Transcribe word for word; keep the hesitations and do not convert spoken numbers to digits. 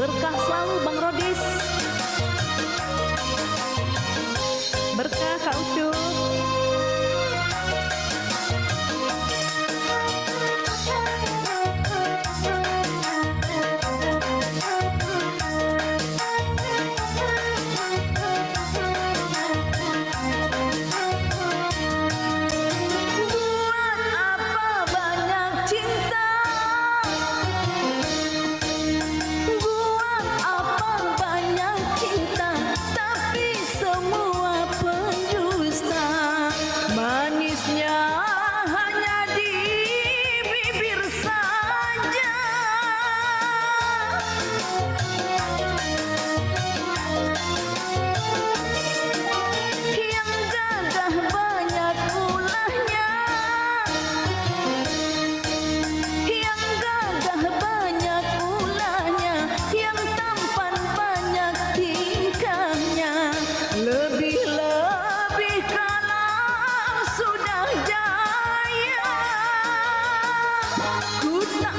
Berkah selalu, Bang Rodis. Berkah, Kak Ucup. Buat apa banyak cinta? Buat apa banyak cinta, tapi semua pendusta. Manisnya hanya di bibir saja. Yang gagah banyak ulahnya, yang gagah banyak ulahnya, yang tampan banyak tingkahnya. Lebih-lebih kalau sudah jaya, ku tak